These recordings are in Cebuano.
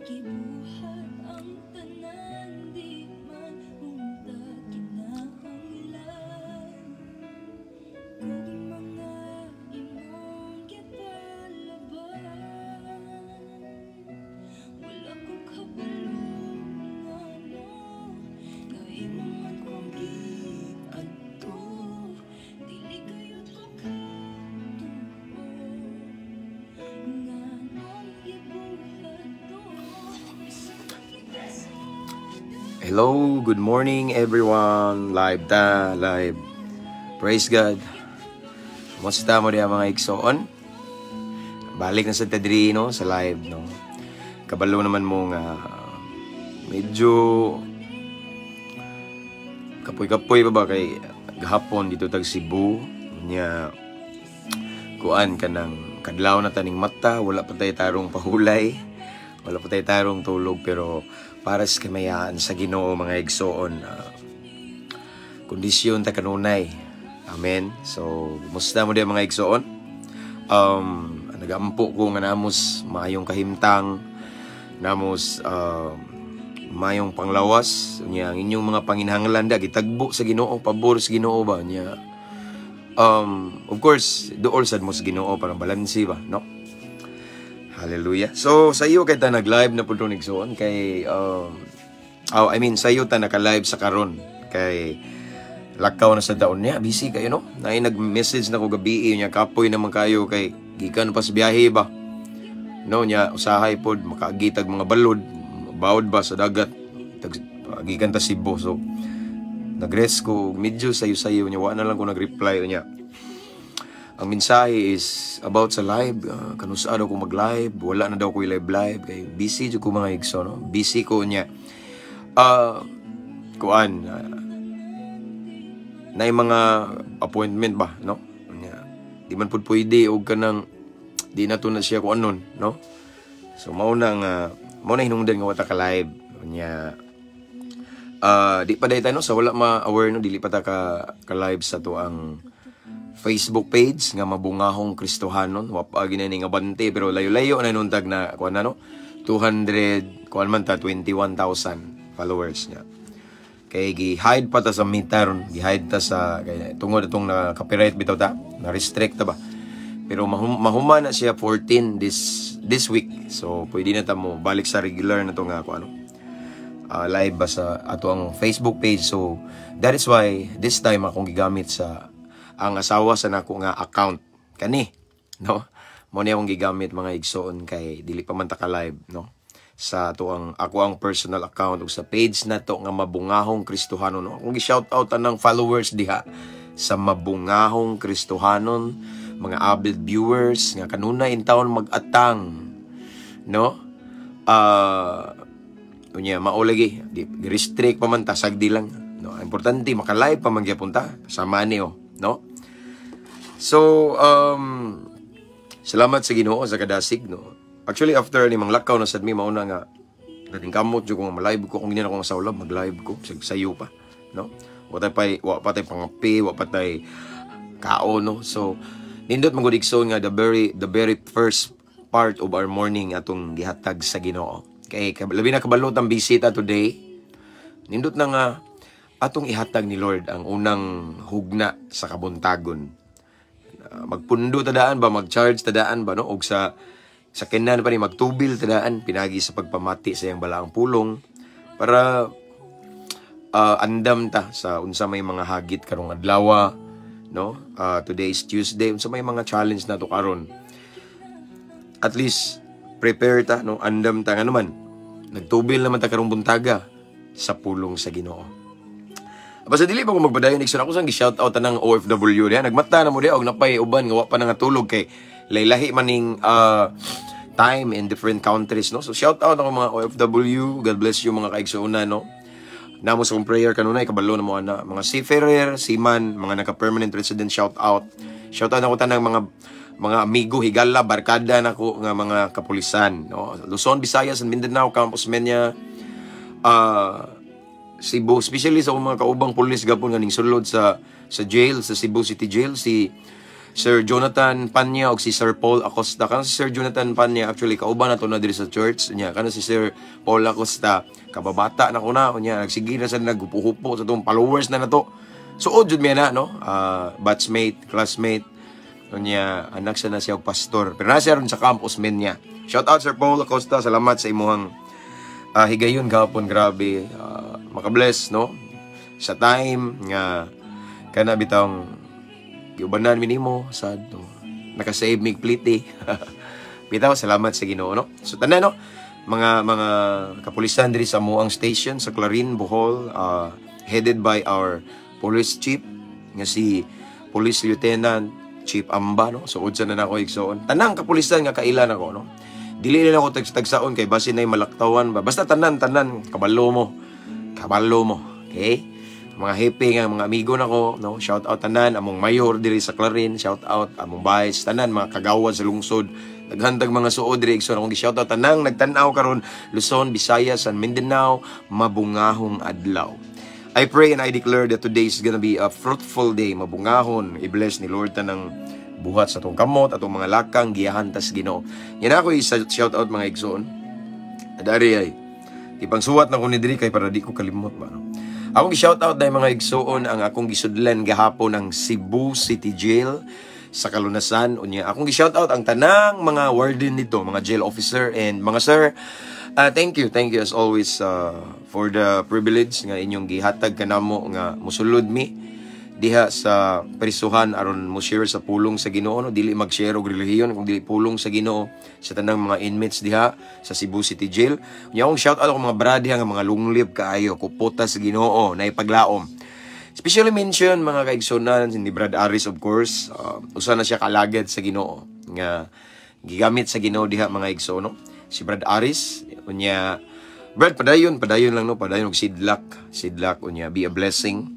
Gibuhat ang tanan, di man unta kinahanglan kung mga imong gipalaban. Wala ko kabalo ngano nga imo man kong giadto. Dili kayot ko katuo nganong gibuhat to bisan kita sa Hello, good morning, everyone. Live ta, live. Praise God. Kumusta mo diha, mga igsoon? Balik na sa ta diri, no, sa live, no. Kabalo naman mo nga medyo kapoy-kapoy pa ba kay gahapon didto tag Cebu nya, kuan ka ng kadlaw na taning mata, wala pa tay tarong pahulay, wala pa tay tarong tulog, pero para sa kamayaan sa Ginoo, mga igsoon, kondisyon ta kanunay. Amen. So kumusta mo diha, mga igsoon? Nagampo ko nga namos maayong kahimtang, namos maayong panglawas nya, ang inyong mga panginahanglan da gitagbo sa Ginoo, pabor sa Ginoo ba nya. Of course, duol sad mo sa Ginoo para balanse ba, no? Hallelujah. So sa iyo kay ta nag-live na pud igsoon kay oh, I mean, sa iyo ta naka-live sa karon kay lakaw na sa daon niya, busy kayo, no? Naay nag-message na ko gabi niya, kapoy naman kayo kay gikan pa sa biyahe ba. No nya, usahay pod makaagi tag mga balod, bawod ba sa dagat. Tag gikan ta Cebu, so nag-rest ko medyo sayo-sayo niya, wa na lang ko nag-reply niya. Ang mensahe is about sa live. Kanusa daw ko mag-live, wala na daw ko live live kay busy jud ko, mga igso, no? Busy ko niya. Kuan, na mga appointment ba, no? Nya, di man pud pwede og kanang di na to na siya kuan nun, no? So mao na nga mao na hinungdan nga wa ta ka live nya. Di pa day no, sa wala ma-aware, no, dili pa ta ka live sa to ang Facebook page nga Mabungahong Kristohanon. Wa pa gina ni nga bante, pero layo-layo na nuntag na kuan na, no? 200 kuan man ta, 21,000 followers niya. Kay gi-hide pa ta sa Meta ron, gi-hide ta sa kay tungod atong na copyright bitaw ta, na restrict ta ba. Pero mahuma na siya 14 this this week. So pwede na ta mo balik sa regular na to nga kuan, ano, live ba sa ato ang Facebook page. So that is why this time akong gigamit sa ang asawa sa nako nga account kani, no? Mo ni akong gigamit, mga igsoon, kay dili pa man ta ka live, no, sa ato ang ako ang personal account ug sa page na to nga Mabungahong Kristohanon, no? Akong gi-shout out anang followers diha sa Mabungahong Kristohanon, mga avid viewers nga kanunay in taon mag-atang, no? Unya mao lagi di restrict pa man ta, sagdi lang, no? Importante maka-live pa man gyapon ta sama ni, oh, no? So salamat sa Ginoo sa kadasig, no? Actually, after ni manglakaw na sad mi, mauna nga dating kamot jud ko nga ma-live ko. Kung hindi na ko sa ulab, mag-live ko sa sayo pa, no? Wa pa tay pangape, wa pa tay kaon, no? So nindot man gud, igsoon, nga the very first part of our morning atong gihatag sa Ginoo kay labi na kabalo tang bisita today. Nindot na nga atong ihatag ni Lord ang unang hugna sa kabuntagon. Magpundo tadaan ba, mag-charge tadaan ba, no? Og sa kinan pa ni magtubil tadaan pinagi sa pagpamati sa iyang balaang pulong para andam ta sa unsa may mga hagit karong adlaw, no? Today is Tuesday, unsa may mga challenge nato karon, at least prepare ta, no? Andam ta nga naman nagtubil naman ta karong buntaga sa pulong sa Ginoo. Basta dili pa ko magpadayon, igsoon, ako sang gi-shout out tanang OFW diha. Nagmata na mo diha og napay uban nga wa pa na nga tulog kay laylahi maning time in different countries, no? So shout out ako mga OFW. God bless you, mga kaigsuonan, no? Namo sa akong prayer kanunay, kabalo na mo ana. Mga seafarer, seaman, mga naka-permanent resident, shout out. Shout out ako tanang mga amigo, higala, barkada nako nga mga kapulisan, no? Luzon, Visayas and Mindanao, Campos Menya, Cebu, especially sa akong mga kaubang pulis gapon nga ning sulod sa jail, sa Cebu City Jail, si Sir Jonathan Panya og si Sir Paul Acosta. Kanang si Sir Jonathan Panya, actually kauban na to na diri sa church nya. Kanang si Sir Paul Acosta, kababata na ko na unya, nagsige na sa naghupo-hupo sa tong followers na nato. Suod jud mi na, no? Batchmate, classmate. Unya anak sa na siya og pastor. Pero na siya ron sa campus men niya. Shout out, Sir Paul Acosta, salamat sa imuhang higayon gahapon, grabe. Makabless, no? Sa time nga kana bitawng giubanan mi nimo sad, no? Naka-save mig pliti. Bitaw, salamat sa Ginoo, no? So tanan, no, mga kapulisan diri sa amoang station sa Clarin, Bohol, headed by our police chief nga si Police Lieutenant Chief Amba, no? So udsa na nako, igsoon. Tanang kapulisan nga kaila nako, no? Dili na ako tagsaon kay basin nay malaktawan ba. Basta tanan tanan kabalo mo. Kabalo mo. Okay? Mga hepe nga mga amigo nako, no? Shout out tanan, among mayor diri sa Clarin, shout out among vice, tanan mga kagawad sa lungsod. Daghan tag mga suod diri, igsoon. Akong gi-shout out tanang nagtan-aw karon, Luzon, Visayas, and Mindanao, mabungahong adlaw. I pray and I declare that today is gonna be a fruitful day, mabungahon, i-bless ni Lord tanang buhat sa atong kamot, atong mga lakang, giyahan tas Ginoo. Yan ako i-shout out, mga igsoon. Dari ay ipangsuwat na ko ni diri kay para di ko kalimot ba, no? Akong i-shout out dahil, mga igsoon, ang akong gisudlan gahapon, ang Cebu City Jail sa Kalunasan. Unya akong gi-shout out ang tanang mga warden nito, mga jail officer and mga sir. Thank you, thank you as always for the privilege nga inyong gihatag kanamo nga musulod mi diha sa prisuhan aron mo share sa pulong sa Ginoo, no? Dili mag-share og relihiyon kung dili pulong sa Ginoo sa tanang mga inmates diha sa Cebu City Jail. Unya akong shout out akong mga brad diha nga mga lunglib kaayo, kupota sa Ginoo, na ipaglaom. Especially mention, mga kaigsunan, ni Brad Aris, of course, usa na siya kalagad sa Ginoo nga gigamit sa Ginoo diha, mga igsoon, no? Si Brad Aris, unya Brad, padayon, padayon lang, no, padayon og sidlak, sidlak, unya be a blessing.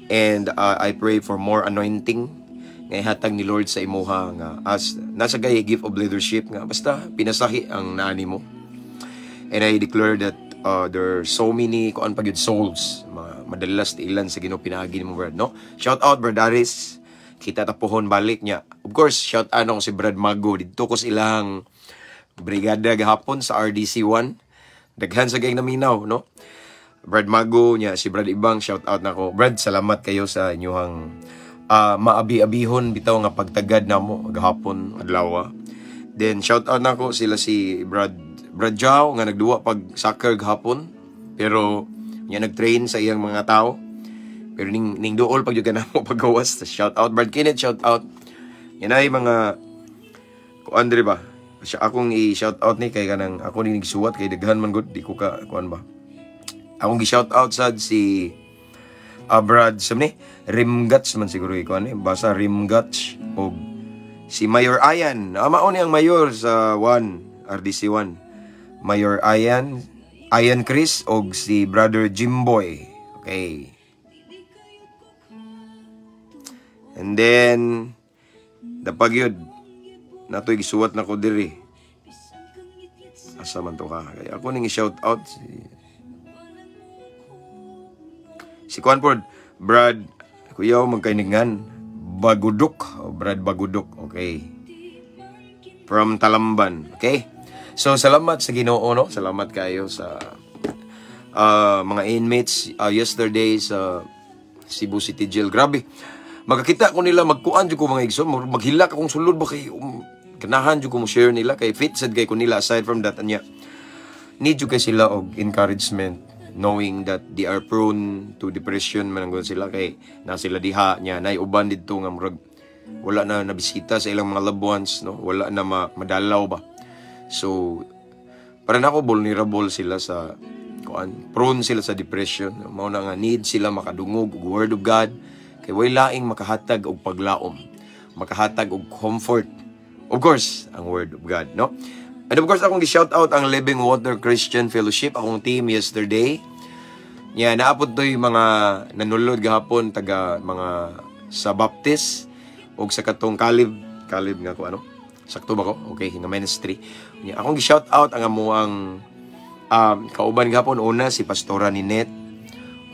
And I pray for more anointing nga ihatag ni Lord sa imuha nga as nasa kay gift of leadership nga basta pinasahi ang naani mo. And I declare that there are so many kuan pa gyud, souls mga madalas ilan sa Ginoo pinaagi nimo, Brad, no? Shout out, Brad Aris. Kita ta pohon balik niya. Of course, shout out ako si Brad Mago didto ko sa ilang brigada gahapon sa RDC 1. Daghan sa kay naminaw, no? Brad Mago niya, si Brad Ibang, shout out nako. Brad, salamat kayo sa inyong maabi-abihon bitaw nga pagtagad namo gahapon adlaw. Then shout out nako sila si Brad Brad Jao nga nagduwa pag soccer gahapon pero niya nag-train sa iyang mga tao. Pero ning ning duol pag jud namo paggawas. Shout out Brad Kenneth, shout out. Yan ay mga kuan diri ba? Siya akong i-shout out ni kay kanang ako ni nagsuwat kay daghan man gud, di ko ka kuan ba. Akong gi-shout out sad si Brad sa ni Rimgats man siguro ikuan ni basa Rimgats og si Mayor Ayan. Mao ni ang mayor sa 1 RDC 1. Mayor Ayan, Ayan Chris og si Brother Jimboy. Okay. And then dapag yun natoy gisuwat na ko diri. Asa man to ka? Kaya ako ning i-shout out si Kuan pod, Brad Kuyaw magkainingan Bagudok, oh, Brad Bagudok, okay. From Talamban, okay? So salamat sa Ginoo, no? Salamat kayo sa mga inmates yesterday sa Cebu City Jail. Grabe. Magkakita ko nila, magkuan jud ko, mga igsoon, maghilak akong sulod ba kay ganahan jud ko mo share nila kay fit sad kay ko nila. Aside from that, anya need jud kay sila og encouragement knowing that they are prone to depression man gud sila kay na sila diha nya nay uban didto nga murag wala na nabisita sa ilang mga loved ones, no? Wala na madalaw ba. So para nako, vulnerable sila sa kuan, prone sila sa depression. Mao na nga need sila makadungog og word of God kay way laing makahatag og paglaom, makahatag og comfort, of course ang word of God, no? And of course, akong gi-shout out ang Living Water Christian Fellowship, akong team yesterday. Nya naapod to'y mga nanulod gahapon taga mga sa Baptist og sa katong Caleb, Caleb nga ko ano. Sakto ba ko? Okay, nga ministry. Nya akong gi-shout out ang amuang kauban gahapon, una si Pastora Ninette.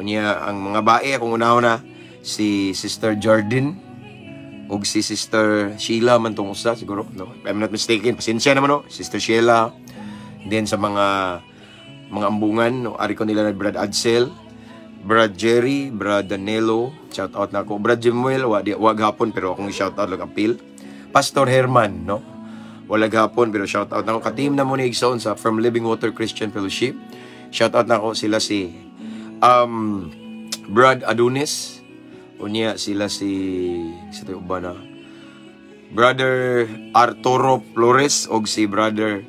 Unya ang mga bae akong unahon na si Sister Jordan. Ug si Sister Sheila man tong usa siguro, no? If I'm not mistaken, pasensya naman, no? Sister Sheila. Then sa mga ambungan, no? Ari ko nila na Brad Adsel, Brad Jerry, Brad Danilo, shout out na ako. Brad Jimuel, wa di wa gahapon pero akong shout out lang appeal. Pastor Herman, no? Wala gahapon pero shout out na ako. Ka-team na mo ni Igsoon sa from Living Water Christian Fellowship. Shout out na ako sila si Brad Adonis. Unya sila si sa tayo uban na Brother Arturo Flores og si Brother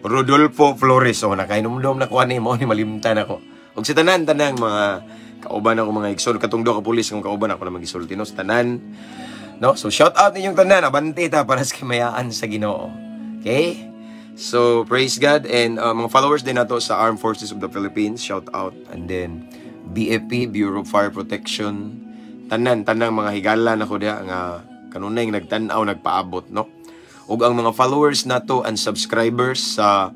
Rodolfo Flores. Oh, nakainomdom na ko ani mo ni malimtan ako. Og si tanan tanang mga kauban ako, mga igsoon, katong duha ka pulis kung kauban ako na magisulti, no, sa tanan. No? So shout out ninyong tanan, abante ta para sa kimayaan sa Ginoo. Okay? So praise God and mga followers din nato sa Armed Forces of the Philippines, shout out, and then BFP, Bureau of Fire Protection, tanan tanang mga higala nako diha nga kanunay nagtan-aw, nagpaabot, no. Ug ang mga followers nato and subscribers sa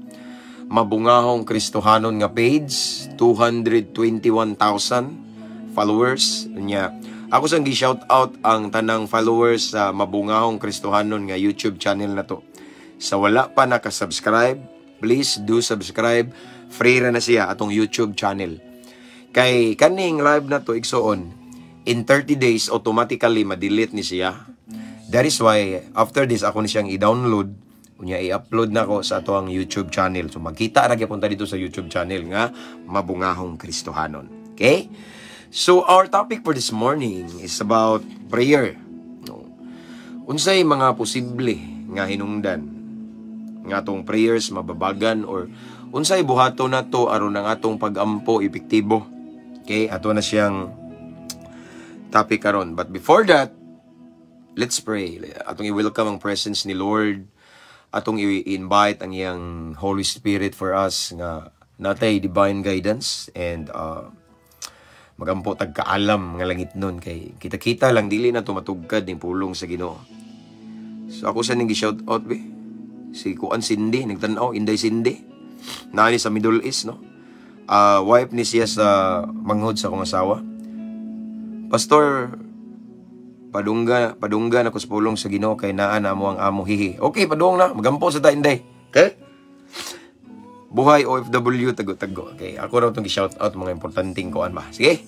Mabungahong Kristohanon nga page, 221,000 followers nya. Ako sang gi-shout out ang tanang followers sa Mabungahong Kristohanon nga YouTube channel na to. Sa wala pa naka-subscribe, please do subscribe. Free ra na siya atong YouTube channel. Kay kaning live na to, igsoon, in 30 days automatically ma-delete ni siya. That is why after this ako ni siyang i-download, unya i-upload na ko sa ato ang YouTube channel. So magkita ra gyapon ta dito sa YouTube channel nga Mabungahong Kristohanon. Okay? So our topic for this morning is about prayer. No. Unsay mga posible nga hinungdan nga atong prayers mababagan or unsay buhaton nato aron ang atong pagampo epektibo? Okay, ato na siyang topic karon. But before that, let's pray. Atong i-welcome ang presence ni Lord. Atong i-invite ang iyang Holy Spirit for us nga natay divine guidance and magampo tag kaalam nga langit nun kay kita-kita lang dili na tumatugkad ning pulong sa Ginoo. So ako sa ning shout out be. Si Kuan Cindy nagtan-aw, Inday Cindy. Naani sa Middle East, no. Wife ni siya sa manghod sa akong asawa. Pastor, padungga padungga na ko sa pulong sa Ginoo kay naa na mo ang amo, hihi. Okay, padung na, magampo sa ta, Inday. Okay? Buhay OFW tago-tago. Okay, ako raw itong shout out mga importanteng kuan ba. Sige.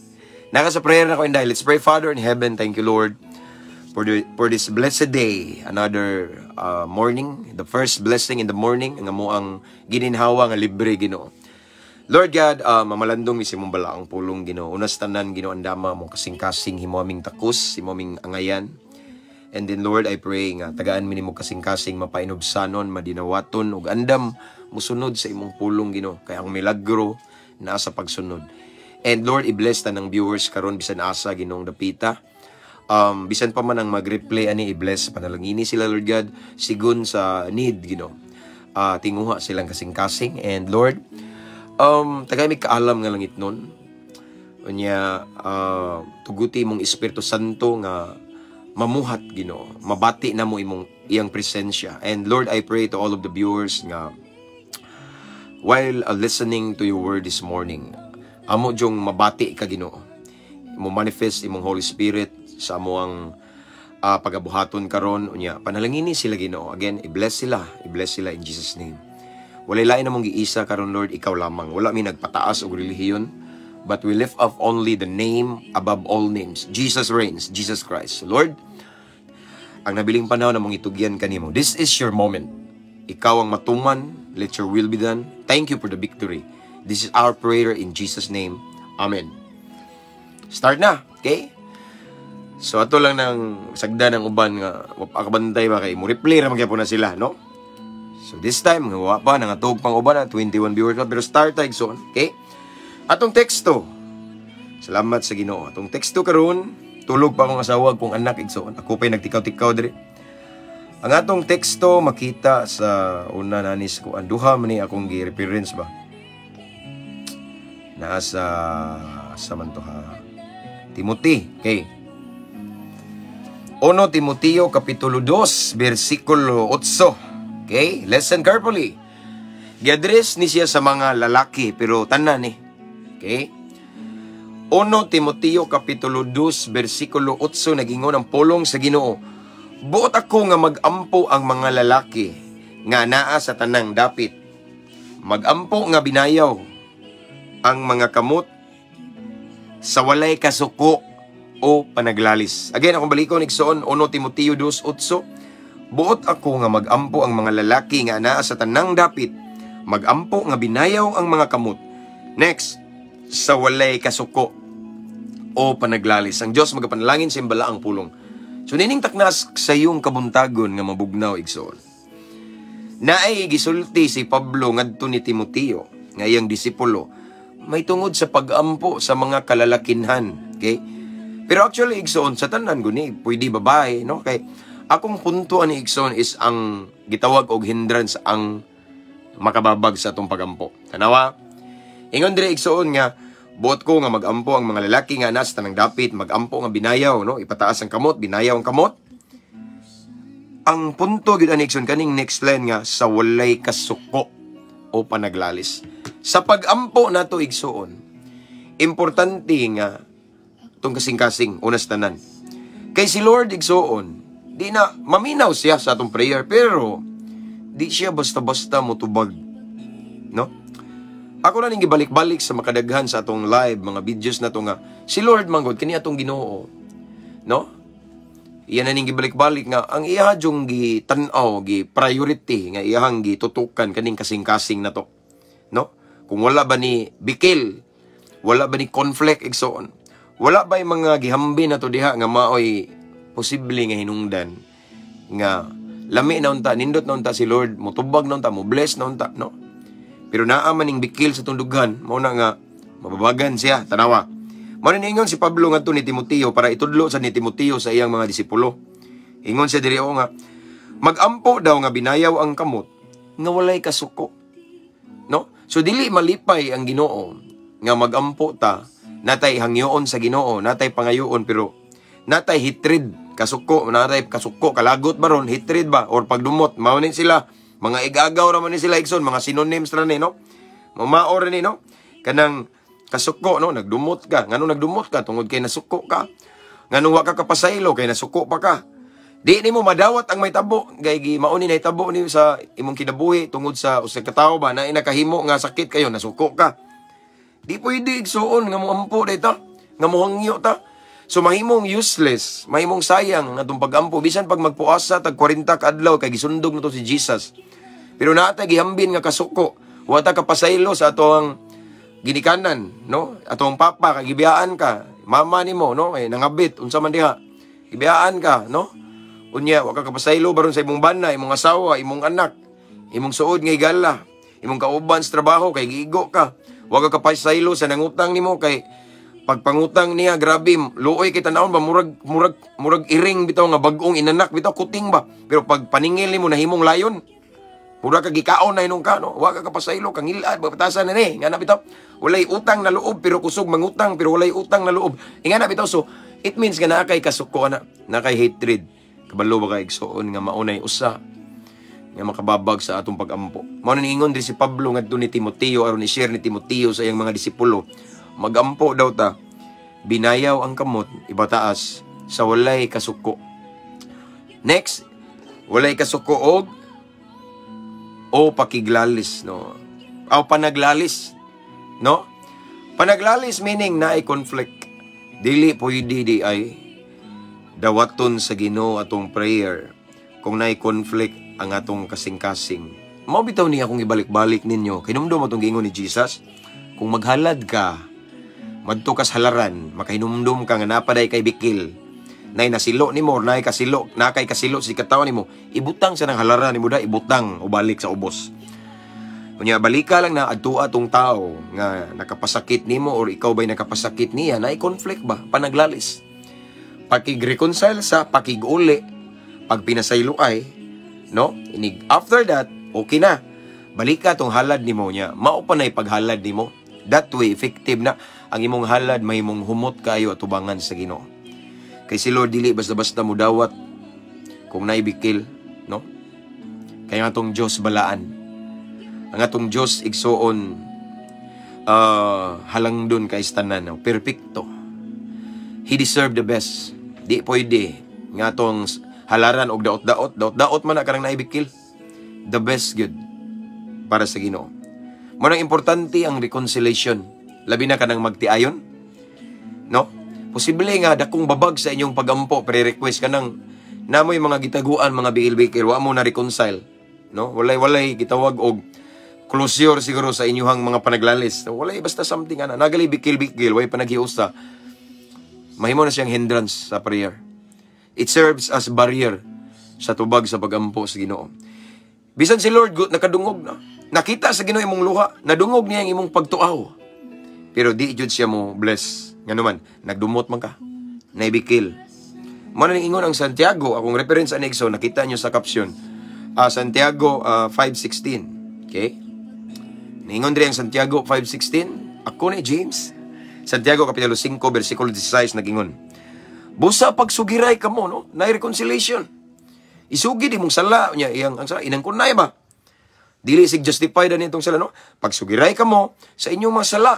Naka sa prayer na ko, Inday. Let's pray. Father in heaven, thank you, Lord, for this blessed day, another morning, the first blessing in the morning nga mo ang gininhawa nga libre, Ginoo. Lord God, mamalandong mi sa imong balaang pulong, Ginoo. Unas tanan, Ginoo, andama mo kasing-kasing himo aming takos, himo aming angayan. And then, Lord, I pray nga tagaan mi nimo kasing-kasing mapainubsanon, madinawaton ug andam musunod sa imong pulong, Ginoo. Kay ang milagro naa sa pagsunod. And Lord, i-bless tanang viewers karon bisan asa Ginoong dapita. Bisan pa man ang mag-replay ani, i-bless, panalangini sila, Lord God, sigun sa need, Ginoo. Tinguha silang kasing-kasing and Lord, tagay mi kaalam nga langit nun. Unya tuguti imong Espiritu Santo nga mamuhat, Ginoo. Mabati na mo imong iyang presensya. And Lord, I pray to all of the viewers nga while listening to your word this morning, amo jung mabati ka, Ginoo. Mo manifest imong Holy Spirit sa amoang pagabuhaton karon. Unya panalangini sila, Ginoo. Again, i-bless sila, i-bless sila in Jesus' name. Walay lain namong giisa karon, Lord, ikaw lamang. Wala mi nagpataas og relihiyon, but we lift up only the name above all names. Jesus reigns, Jesus Christ. Lord, ang nabiling panahon namong itugyan kanimo. This is your moment. Ikaw ang matuman. Let your will be done. Thank you for the victory. This is our prayer in Jesus' name. Amen. Start na, okay? So ato lang nang sagda ng uban nga wa pa kabantay ba kay mo replay ra man gyapon na sila, no? So this time nga wa pa nangatug pang uban na 21 viewers pa pero start ta, igsoon, okay? Atong teksto. Salamat sa Ginoo. Atong teksto karon, tulog pa akong asawa kong anak, igsoon. Ako pa'y nagtikaw-tikaw diri. Ang atong teksto makita sa una nanis ko ang duha man ni akong gi-reference ba. Naa sa man to ha. Timothy, okay. 1 Timoteo kapitulo 2 bersikulo 8. Okay, listen carefully. Giaddress ni siya sa mga lalaki pero tanan ni. Okay? 1 Timoteo kapitulo 2 bersikulo 8, nagingon ang pulong sa Ginoo. Buot ako nga magampo ang mga lalaki nga naa sa tanang dapit. Magampo nga binayaw ang mga kamot sa walay kasuko o panaglalis. Again, akong balikon, igsoon, 1 Timoteo 2:8. Buot ako nga magampo ang mga lalaki nga naa sa tanang dapit. Magampo nga binayaw ang mga kamot. Next, sa walay kasuko o panaglalis. Ang Diyos magapanalangin sa balaang pulong. So nining taknas sa iyong kabuntagon nga mabugnaw, igsoon. Naay gisulti si Pablo ngadto ni Timoteo nga iyang disipulo may tungod sa pagampo sa mga kalalakinhan, okay? Pero actually, igsoon, sa tanan guni, pwede babae, no? Kay akong punto ani, igsoon, is ang gitawag og hindrance ang makababag sa atong pagampo. Tanawa. Ingon dire, igsoon, nga buot ko nga magampo ang mga lalaki nga nasa tanang dapit, magampo nga binayaw, no? Ipataas ang kamot, binayaw ang kamot. Ang punto gyud ani, igsoon, kaning next line nga sa walay kasuko o panaglalis. Sa pagampo nato, igsoon, importante nga tong kasing-kasing unas tanan. Kay si Lord, igsoon, di na maminaw siya sa atong prayer, pero di siya basta-basta motubag. No? Ako na ning gibalik-balik sa makadaghan sa atong live, mga videos na to nga, si Lord manggod, kini atong Ginoo. No? Iyan na ning gibalik-balik nga, ang iya jung gi tan-aw, gi priority, nga iyahang gitutukan kaning kasing-kasing na to. No? Kung wala ba ni bikil, wala ba ni conflict, igsoon, wala ba yung mga gihambi na to diha nga maoy posible nga hinungdan nga lami na unta, nindot na unta si Lord, mutubag na unta, mo bless na unta, no? Pero naa man ning bikil sa tundugan, mao na nga mababagan siya, tanawa. Mao ni ingon si Pablo ngadto ni Timoteo para itudlo sa ni Timoteo sa iyang mga disipulo. Ingon siya diri nga magampo daw nga binayaw ang kamot nga walay kasuko. No? So dili malipay ang Ginoo nga magampo ta, natay hangyoon sa Ginoo, natay pangayoon, pero natay hatred, kasuko, natay kasuko, kalagot ba ron, hatred ba or pagdumot, mao ni sila mga igagaw ra man ni sila, igsoon, mga synonyms ra ni, no? Mamao ra ni, no? Kanang kasuko, no? Nagdumot ka. Ngano nagdumot ka? Tungod kay nasuko ka. Ngano wa ka kapasaylo? Kay nasuko pa ka. Di nimo madawat ang may tabo kay gi mao ni nahitabo ni sa imong kinabuhi tungod sa usa ka tawo ba na nakahimo nga sakit kayo, nasuko ka. Di pwede, igsuon, nga moampo dito, nga mohangyo ta. So mahimong useless, mahimong sayang nga atong pagampo bisan pag magpuasa tag 40 ka adlaw kay gisundog na to si Jesus. Pero naa tay gihambin nga kasuko, wa ta kapasaylo sa atoang ginikanan, no? Atong papa kay gibiyaan ka, mama nimo, no? Eh nangabit unsa man diha. Gibiyaan ka, no? Unya wa ka kapasaylo baron sa imong bana, imong asawa, imong anak, imong suod nga higala, imong kauban sa trabaho kay giigo ka. Wa ka kapasaylo sa nangutang nimo kay pagpangutang niya grabe, luoy kay tan-awon ba, murag iring bitaw nga bag-ong inanak bitaw, kuting ba, pero pag paningil nimo nahimong layon, murag ka gikaon na hinong ka, no? Wa ka kapasaylo, kangilad patasan na ni nga na bitaw, walay utang na loob pero kusog mangutang, pero walay utang na loob, ingana bitaw. So it means nga naa kay kasuko ana, naa kay hatred. Kabalo ba ka, igsoon, nga maunay usa nga makababag sa atong pagampo? Mao na niingon diri si Pablo ngadto ni Timoteo aron i-share ni Timoteo sa iyang mga disipulo. Magampo daw ta, binayaw ang kamot, ibataas sa walay kasuko. Next, walay kasuko og o pakiglalis, no? O panaglalis, no? Panaglalis meaning naay conflict. Dili pwede di ay dawaton sa Ginoo atong prayer kung naay conflict ang atong kasing-kasing. Mao bitaw niya akong ibalik-balik ninyo. Kinumdum atong giingon ni Jesus, kung maghalad ka, madto kas halaran, makahinumdum ka nga napaday kay bikil, nay nasilo nimo or nay kasilo, nakay kasilo si katawa nimo, ibutang sa nang halaran nimo da, ibutang o balik sa ubos. Unya balika lang na adtua tong tao nga nakapasakit nimo or ikaw ba'y nakapasakit niya, naay conflict ba, panaglalis. Pakig-reconcile sa pakig-uli, pag pinasaylo ay, no? Inig after that, okay na. Balika tong halad nimo niya. Mao pa na'y paghalad nimo. That way, effective na ang imong halad, mahimong humot kayo at tubangan sa Ginoo. Kay si Lord dili basta-basta mo dawat kung naibikil, no? Kaya nga atong Diyos balaan. Ang atong Diyos, igsoon, halangdon kay tanan, no? Perfecto. He deserved the best. Di pwede nga atong Halaran og daot-daot, daot-daot man na kanang naibikil. The best good para sa Ginoo. Mao nang importante ang reconciliation. Labi na kanang magtiayon. No? Posible nga dakong babag sa inyong pagampo, pre-request kanang namoy mga gitaguan, mga biil-bikil, wa mo na reconcile. No? Walay gitawag og closure siguro sa inyuhang mga panaglalis. So, walay basta something ana, nagali bikil-bikil, way panaghiusa. Mahimo na siyang hindrance sa prayer. It serves as barrier sa tubag sa pagampo sa Ginoo. Bisan si Lord nakadungog na. Nakita sa Ginoo imong luha, nadungog niya ang imong pagtuaw. Pero di jud siya mo bless. Ngano man, nagdumot man ka. Naibikil. Mao na ning ingon ang Santiago, akong reference ani, igsoon, nakita nyo sa caption. Santiago 5:16. Okay? Niingon diri ang Santiago 5:16. Ako ni James. Santiago kapitulo 5 versikulo 16 nagingon. Busa pagsugiray kamo, no? Na reconciliation. Isugid imong sala nya iyang ang sala inang kunay ba? Dili sig justified ani itong sala, no? Pagsugiray kamo sa inyong mga sala.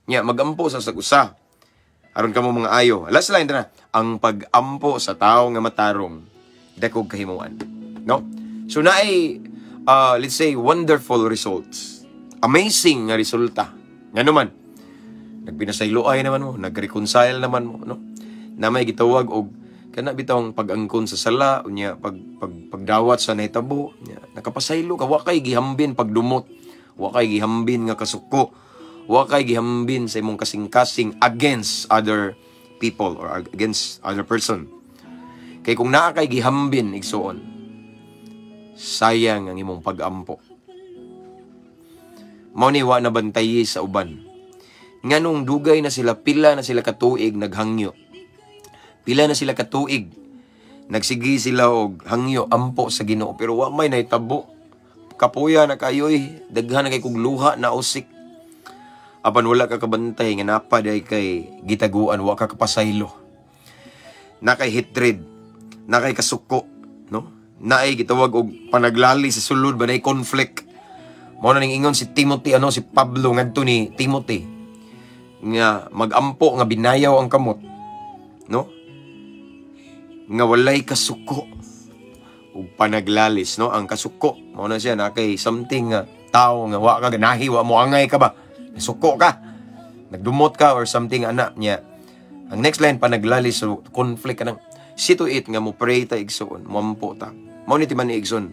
Nya magampo sa usa. Aron kamo mga ayo. Last line na. Ang pag-ampo sa tao nga matarong dakog kahimuan. No? So naay let's say wonderful results. Amazing nga resulta. Ngano man, nagbinasayloay naman mo, nag-reconcile naman mo, no? Na may gitawag og kana bitawng pag-angkon sa sala, unya pag, pag pagdawat sa nahitabo, unya nakapasaylo ka, wa kay gihambin pagdumot, wa kay gihambin nga kasuko, wa kay gihambin sa imong kasing-kasing against other people or against other person. Kay kung naa kay gihambin, igsuon, sayang ang imong pag-ampo. Mao ni wa na bantayi sa uban. Nganong dugay na sila, pila na sila katuig naghangyo. Pila na sila katuig. Nagsige sila og hangyo, ampo sa Ginoo, pero wa may nahitabo. Kapuya na kayoy, daghan na kay kog luha na usik. Apan wala ka kabantay nga napa day kay gitaguan, wa ka kapasaylo. Na kay hatred, na kay kasuko, no? Naay gitawag og panaglali sa sulod ba, nay conflict. Mao na ning ingon si Timothy, ano, si Pablo ngadto ni Timothy nga magampo nga binayaw ang kamot, no? Nga walay kasuko ug panaglalis, no? Ang kasuko mao na siya na kay something nga tao nga wa ka ganahi, wa mo angay ka ba, nasuko ka, nagdumot ka or something ana niya. Ang next line, panaglalis, so conflict kanang see to it nga mo pray ta, igsoon, moampo ta. Mao ni timan ni, igsoon,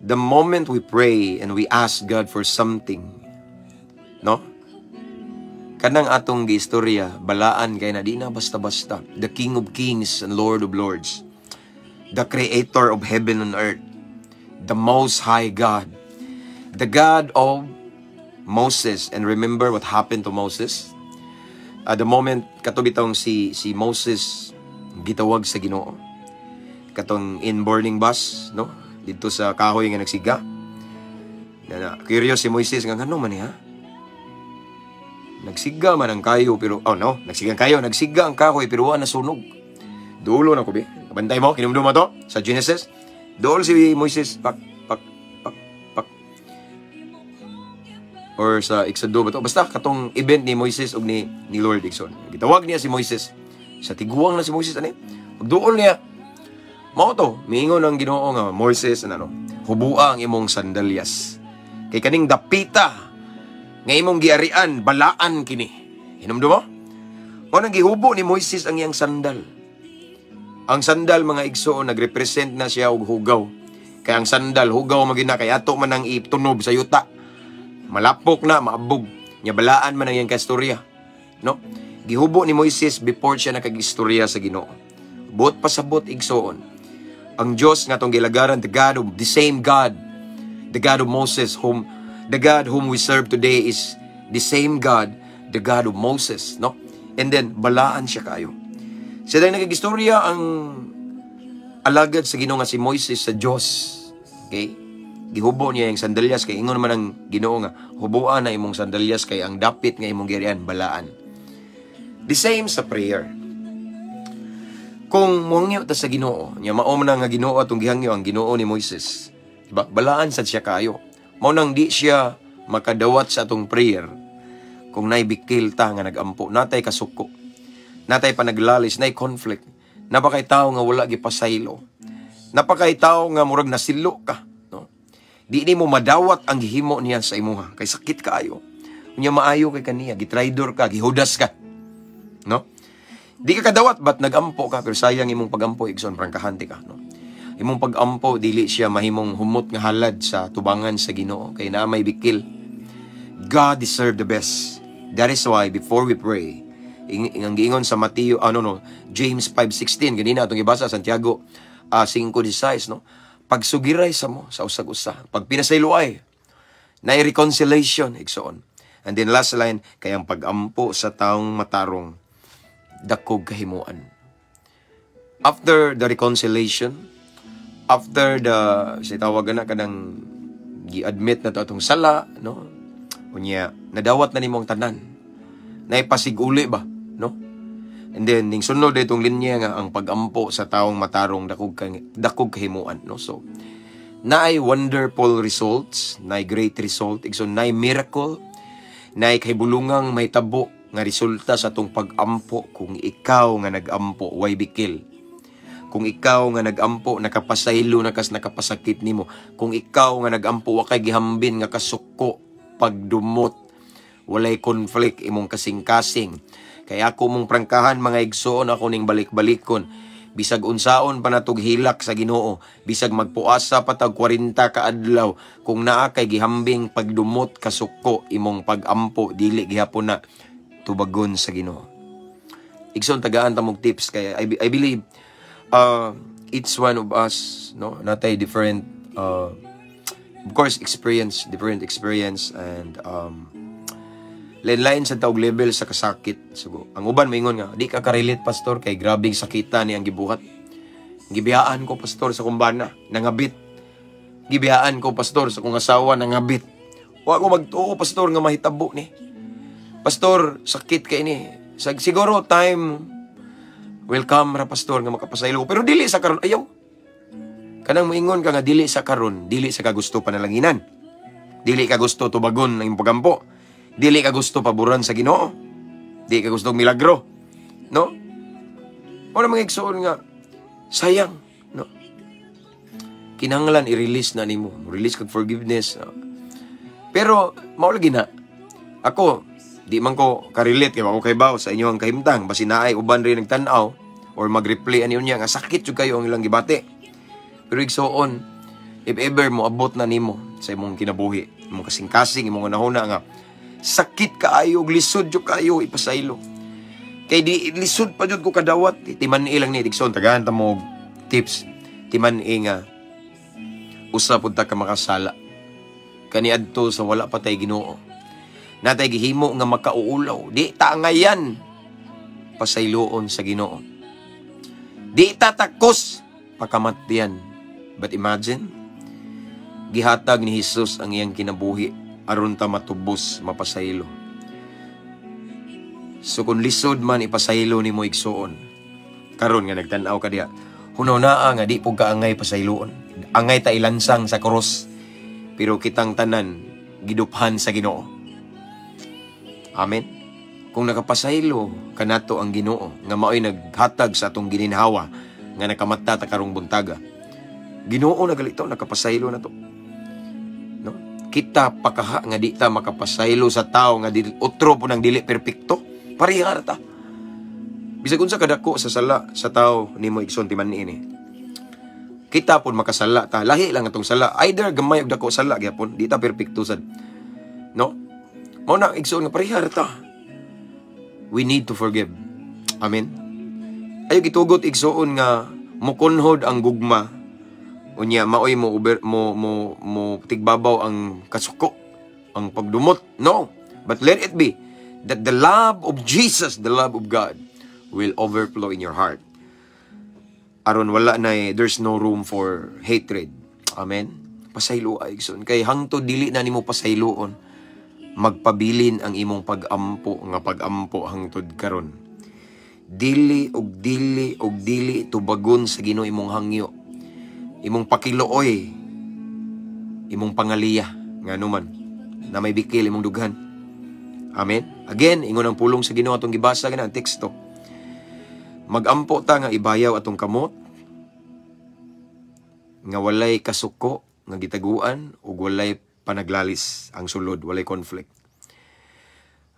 the moment we pray and we ask God for something, no, kanang atong giistorya, balaan kay na, di na basta-basta. The King of Kings and Lord of Lords, the Creator of heaven and earth, the Most High God, the God of Moses. And remember what happened to Moses? The moment kato bitong si Moses gitawag sa Ginoo. Katong in burning bush, no? Dito sa kahoy nga nagsiga. Na, curious si Moises nga ngano man niya? Nagsiga man ang kayo pero, oh no, nagsiga ang kayo, nagsiga ang kahoy pero wa nasunog. Dulo na ko bi. Bantay mo, kinumdum mo to sa Genesis. Duol si Moises, pak pak pak pak. Or sa Exodo ba to? Basta katong event ni Moises ug ni Lord, igsoon. Gitawag niya si Moises. Sa tiguang na si Moises ani. Pagduol niya, mao to, miingon ang Ginoo nga, "Moises, ano, hubua ang imong sandalyas. Kay kaning dapita nga imong giarian, balaan kini." Hinumdum mo? Mao nang gihubo ni Moises ang iyang sandal. Ang sandal, mga igsoon, nagrepresent na siya og hugaw. Kay ang sandal, hugaw man na kay ato man ang itunob sa yuta. Malapok na, maabog. Nya balaan man ang iyang kastorya. No? Gihubo ni Moises before siya nakagistorya sa Ginoo. Buot pasabot, igsoon. Ang Dios nga atong gilagaran, the God of the same God, the God of Moses, whom the God whom we serve today is the same God, the God of Moses, no? And then balaan siya kayo. Sa dahil nakagistorya ang alagad sa Ginoo nga si Moises sa Dios. Okay? Gihubo niya yung sandalyas kay ingon man ang Ginoo nga hubuan na imong sandalyas kay ang dapit nga imong girian balaan. The same sa prayer. Kung muhangyo ta sa Ginoo, nya mao man nga Ginoo atong gihangyo, ang Ginoo ni Moises. Diba? Balaan sad siya kayo. Mao nang di siya makadawat sa atong prayer kung naibikil ta nga nagampo, natay kasuko, natay panaglalis, nay conflict, naa pa kay tao nga wala gipasaylo. Napakay tao nga murag nasilo ka, no? Di nimo madawat ang gihimo niya sa imuha kay sakit kaayo. Unya maayo kay kaniya, gitraidor ka, gihudas ka. No? Di ka kadawat but nagampo ka, pero sayang imong pagampo, igsoon, prangkahante ka, no? Imong pagampo dili siya mahimong humot nga halad sa tubangan sa Ginoo kay naa may bikil. God deserve the best. That is why before we pray, ang giingon sa Mateo, ano, no, James 5:16 ganina atong gibasa, Santiago 5:16, no? Pagsugiray sa mo sa usag-usa, pag pinasayloay, na reconciliation, igsoon. And then last line, kay ang pagampo sa taong matarong dakog kahimuan. After the reconciliation, after the sa tawag na kanang gi-admit na to atong sala, no? Unya, nadawat na nimo ang tanan. Naipasig-uli ba, no? And then ning sunod itong linya nga ang pagampo sa taong matarong dakog kahimuan, no? So naay wonderful results, naay great result, igsoon, naay miracle, naay kahibulungang mahitabo nga resulta sa atong pagampo kung ikaw nga nagampo way bikil. Kung ikaw nga nagampo nakapasaylo na kas nakapasakit nimo. Kung ikaw nga nagampo wa kay gihambin nga kasuko, pagdumot, walay conflict imong kasing-kasing. Kaya ako mong prangkahan, mga igsoon, ako ning balik-balikon. Bisag unsaon pa natog hilak sa Ginoo, bisag magpuasa pa tag 40 ka adlaw, kung naa kay gihambing pagdumot, kasuko imong pagampo, dili gihapon na tubagon sa Ginoo. Igsoon, tagaan ta mong tips kay I believe each one of us, no, natay different of course experience, different experience and lain-lain sa taog level sa kasakit. So, ang uban maingon nga, "Di ka ka-relate, pastor, kay grabing sakita ni ang gibuhat. Gibiyaan ko, pastor, sa kong bana, nangabit. Gibiyaan ko, pastor, sa kong asawa, nangabit. Wa ko magtuo, pastor, nga mahitabo ni. Pastor, sakit kay ni. Siguro time will come ra, pastor, nga makapasaylo ko. Pero dili sa karon." Ayaw. Kanang moingon ka nga dili sa karon, dili sa kagusto panalanginan. Dili ka gusto tubagon ng imong pagampo. Dili ka gusto paboran sa Ginoo. Dili ka gusto milagro. No? Wala, mga igsoon, nga sayang, no? Kinahanglan i-release na nimo. Release kag forgiveness. No? Pero mao lagi na. Ako, di man ko ka-relate kay wa ko kaybaw sa inyong kahimtang, basin naay uban rin nagtan-aw or mag-replay ani unya nga sakit jud kayo ang ilang gibati. Pero igsoon, if ever mo abot na nimo sa imong kinabuhi, imong kasing-kasing, imong hunahuna nga sakit kaayo, lisod jud kaayo ipasaylo. Kay di lisod pa jud ko kadawat, timan-i lang ni, igsoon, tagahan ta mo og tips. Timan-i nga usa pud ta ka makasala kaniadto sa wala pa tay Ginoo. Natay gihimo nga makauulaw, di ta angayan pasayloon sa Ginoo. Di ta takos pakamatyan. But imagine, gihatag ni Jesus ang iyang kinabuhi aron ta matubos, mapasaylo. So kung lisod man ipasaylo nimo, igsuon, karon nga nagtan-aw ka diha, hunahunaa nga di pud ka angay pasayloon. Angay ta ilansang sa krus. Pero kitang tanan giduphan sa Ginoo. Amen. Kung nakapasaylo kanato ang Ginoo nga maoy naghatag sa atong gininhawa nga nakamata ta karong buntaga. Ginoo na galito nakapasaylo na to. No? Kita pakaha nga di ta makapasaylo sa tao nga dili, otro po nang dili perpekto. Pareha ra ta. Bisag unsa kadako sa sala sa tao nimo, igsoon, timan-i ni. Kita pud makasala ta. Lahi lang atong sala. Either gamay og dako sala gyapon, di ta perpekto sad. No? Mao na, igsoon, nga pareha ra ta. We need to forgive. Amen. Ayo gitugot, igsoon, nga mukunhod ang gugma unya maoy mo uber, mo mo mo tigbabaw ang kasuko, ang pagdumot. No, but let it be that the love of Jesus, the love of God will overflow in your heart aron wala na eh, there's no room for hatred. Amen. Pasaylo ay, igsoon, kay hangtod dili na nimo pasayloon, magpabilin ang imong pagampo nga pagampo hangtod karon. Dili og dili og dili tubagon sa Ginoo imong hangyo, imong pakiluoy, imong pangaliya, ngano man na may bikil imong dughan. Amen. Again, ingon ang pulong sa Ginoo atong gibasa gana ang teksto, magampo ta nga ibayaw atong kamot. Nga walay kasuko nga gitaguan ug walay panaglalis ang sulod, walay conflict.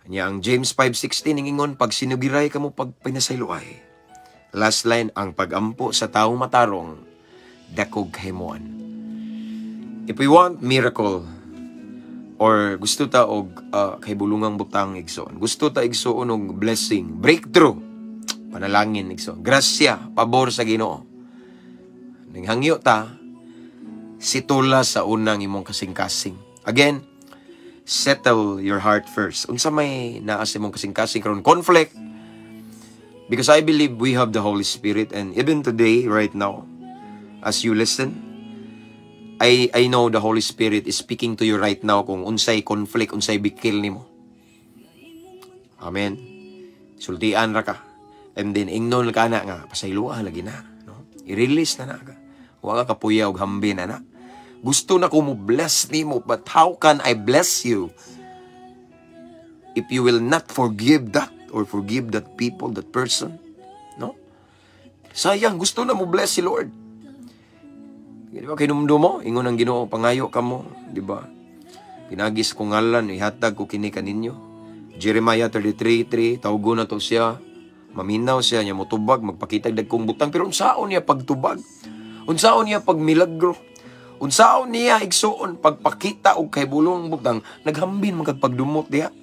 Nya ang James 5:16 ingon, pag sinugiray kamo, pag pinasayloay. Last line, ang pagampo sa taong matarong dakog kahimuan. If we want miracle or gusto ta og kahibulungang butang, igsoon. Gusto ta, igsoon, og blessing, breakthrough, panalangin, igsoon. Grasya, pabor sa Ginoo. Ning hangyo ta, situla sa unang imong kasing-kasing. Again, settle your heart first. Unsa may naa sa imong kasing-kasing karon, conflict? Because I believe we have the Holy Spirit, and even today, right now, as you listen, I know the Holy Spirit is speaking to you right now kung unsay conflict, unsay bikil nimo. Amen. Sultian ra ka. And then ingnon ka na nga pasayloa lagi na, no? I-release na na ka. Wa ka kapuya og hambin ana. Gusto na ko mo bless nimo, but how can I bless you if you will not forgive that or forgive that people, that person? No? Sayang, gusto na mo bless si Lord. Di ba, kinumdum mo, ingon ang Ginoo, pangayo ka mo, di ba? Pinaagi sa akong ngalan, ihatag ko kini kaninyo. Jeremiah 33:3, tawgon na to siya, maminaw siya, niya mutubag, magpakita dagkong butang, pero unsaon niya pagtubag? Unsaon niya pagmilagro? Unsaon niya, igsuon, pagpakita og kahibulong butang, naghambin man kag pagdumot diha.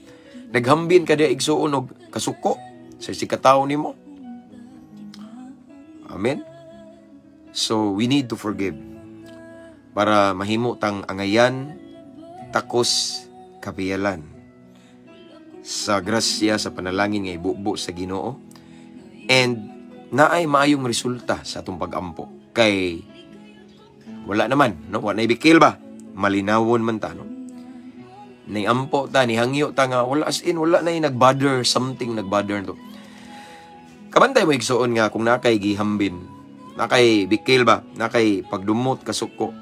Naghambin ka diha, igsuon, og kasuko sa sikatawo nimo. Amen. So we need to forgive para mahimo tang angayan takos kapiyalan sa grasya, sa panalangin nga ibubo sa Ginoo, and naay maayong resulta sa atong pagampo kay wala naman, no, wala na ibikil ba, malinawon man ta, no? Ni ampo ta, ni hangyo ta nga wala, as in wala na yung nagbother, something nagbother to. Kabantay mo, igsuon, nga kung nakay gihambin, nakay bikil ba, nakay pagdumot, kasuko.